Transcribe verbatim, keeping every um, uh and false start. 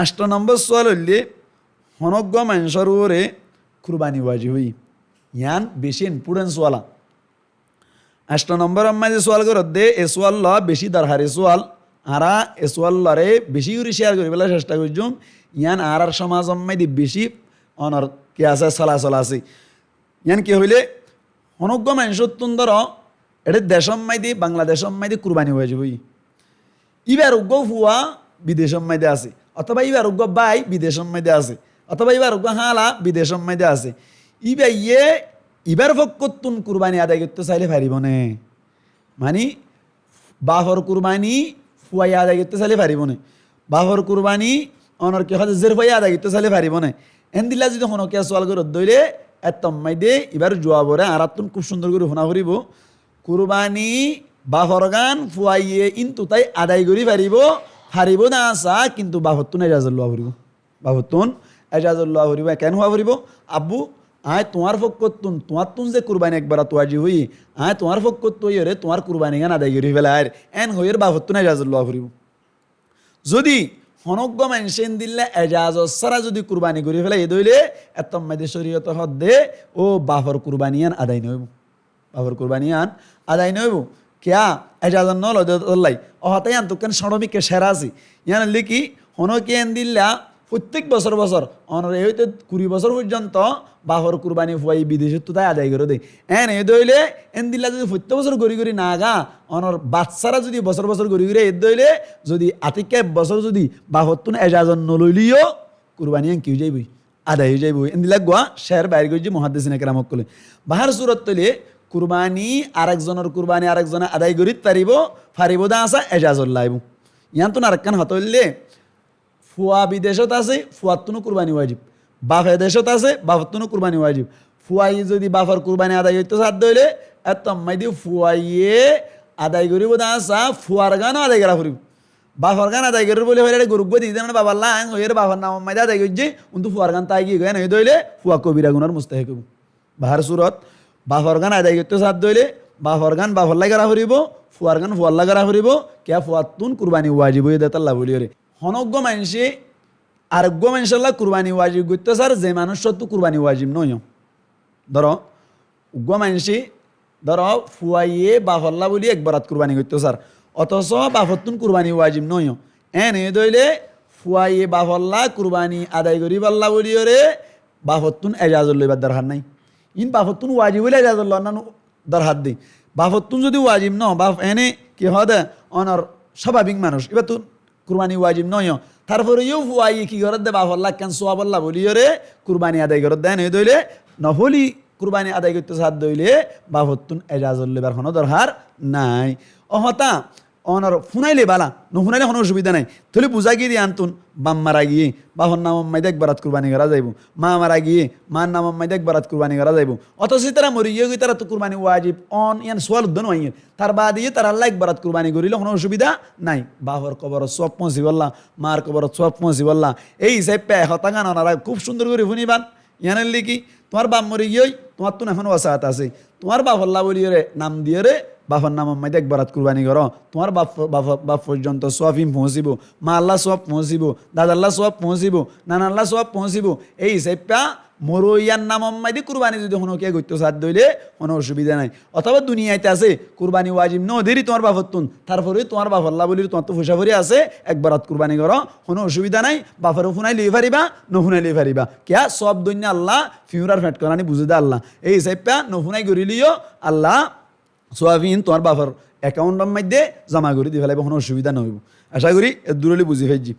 Ancto nombor sual óilde, honó uggwá maincór uore kurbani wajib óiye? Yián beci important sual. Ancto nombor ot maze sual goródde, e sual beci dorhari sual. Añára e sual ore beci gorí share goríbolla cesta goijjum. Yián añárar somaz ot maze beci onor ki asé, solasol asé. Yián ki hoile, honó uggwá maincóttun dóro, eçé decót maze, Bangladecót maze kurbani wajib óiye. Íbar uggwá fua bidecót maze asé, otóba íbar uggwá bái bidecót maze asé, otóba íbar uggwá hála bidecót maze asé. Íbaye íbar fokkóttun kurbani adai goitto saile faribó né? Mani, bafor kurbani fuaye adai goitto saile faribó né? Bafor kurbani onor ki hoó de, zerfuaye adai goitto saile faribó né? Endilla zodi honókiye sual goródde óile, ettót maze íbar juab ore añárattun kúb cúndor gorí fúna foribó. Kurbani bafor gán fuaye ín tuttai adai gorí faribó, faribó de asé, kintu bafottún ejazot luwa foribó. Bafottún ejazot luwa foribó. Ken hoó foribó? Abbu, añí tuáñr fokkóttun, tuáñttun ze kurbani ekbarat wajib óiye, añí tuáñr fokkóttu óiyore tuáñr kurbani gán adai gorí felair. Én hoiyore bafottún ejazot luwa foribó. Zodi honó uggwá maincé endilla ejazot sára zodi kurbani gorí felaiyé de óile, ettót maze córiyote hoó de, ó bafor kurbani yián adai no óibo. Bafor kurbani yián adai no óibo. Kiyá? Ejazot no loó de tolla. Ó hotá yián tukkán cóñço mikká cér asé. Yián óilde ki, honókiye endilla fottek bosór bosór, onor e óite kuri bosór foijjonto bafor kurbani fuaye bidecóttu tái adai goré de. Én óiye de óile, endilla zodi fottek bosór gorí gorí naga, onor bat sára zodi bosór bosór gorí gorí aiyé de óile, zodi atikká ek bosór zodi bafottún ejazot no loileyo, kurbani yián ki ói zaiboi? Adai ói zaiboi. Endilla uggwá cér bair goijjé muhaddisine keram ókkole. Bahár surot óile, kurbani arek zonor kurbani arek zone adai gorí faribó, faribó de asé, ejazot laibo. Yiánttun arekkán hotá óilde, fua bidecót asé, fuattúno kurbani wajib. Bafe decót asé, bafottúno kurbani wajib. Fuaye zodi bafor kurbani adai goitto sádde óile, ettót maze fuaye adai goríbo de asé, fuar gán ó adai gorá foribó. Bafor gán adai gorír bóli hoiyore goru uggwá di de, mani baballa, añí hoiyore bafor namot maze adai goijjí, kintu fuar gán tái giyé goi, én óiye de óile fua kobira gunár mustahek óibo. Bahár surot, bafor gán adai goitto sádde óile, bafor gán bafolla gorá foribó, fuar gán fualla gorá foribó, kiyá? Fuattún kurbani wajib óiye de tolla bóliyoré. Honó uggwá maincé ar uggwá maincólla kurbani wajib goitto sár, ze manúiccúattu kurbani wajib no óiye. Dóro, uggwá maincé, dóro, fuaye bafolla bóli ek borat kurbani goitto sár, otoso bafottún kurbani wajib no óiye. Én óiye de óile, fuaye bafolla kurbani adai goríbolla bóliyoré bafottún ejazot loibar dorhar nái. Iín bafottún wajib óile ejazot loibar dorhar de. Bafottún zodi wajib no, baf ene ki hoó de, onor sábabik manúic, íbattún kurbani wajib no óiye. Tarfore yó fuaye ki gorédde, bafolla ekkán suabolla bóliyoré kurbani adai gorédde. Én óiye de óile, nofoli kurbani adai goitto sádde óile, bafottún ejazot loibar honó dorhar nái. Ó hotá, onor fúnaile bála, no fúnaile honó osubida nái. Tóile buzá giyé de yiánttun, baf mara giyé, bafor namot maze ek borat kurbani gorá zaibo. Ma mara giyé, mar namot maze ek borat kurbani gorá zaibo. Otoso ítara mori giyé goi, ítarattu kurbani wajib on, yián sual uddá no aiyér. Tar baade yó taralla ek borat kurbani goríle honó osubida nái. Bafor koborot suab foóñsibolla, mar koborot suab foóñsibolla. Ei hísafe e hotá gán onora kúb cúndor gorí fúniban. Yián óilde ki, tuáñr baf mori giyói, tuáñttún ehón wasaat asé. Tuáñr bafolla bóliyoré nam diyoré, bafor namot maze ek borat kurbani goró. Tuáñr baf, baf, baf foijjonto suab iín foóñsibo, malla suab foóñsibo, dadalla suab foóñsibo, nanalla suab foóñsibo. Ei hísafe moroiyar namot maze kurbani zodi honókiye goitto sádde óile honó osubida nái. Otóba duniyait asé, kurbani wajib no óderi tuáñr bafottún, tarfore tuáñr bafolla bóli tuáñttu foicá fori asé, ek borat kurbani goró, honó osubida nái, bafore fúnai loi fariba, no fúnai loi fariba. Kiyá? Suab doinna Allah, fiúrar feñt korani buzé de Allah. Ei hísafe no fúnai goríle yó Allah suab iín tuáñr bafor account ot maze zoma gorí di felaibo, honó osubida no óibo. Acá gorí eddúr óile buzí faijjí.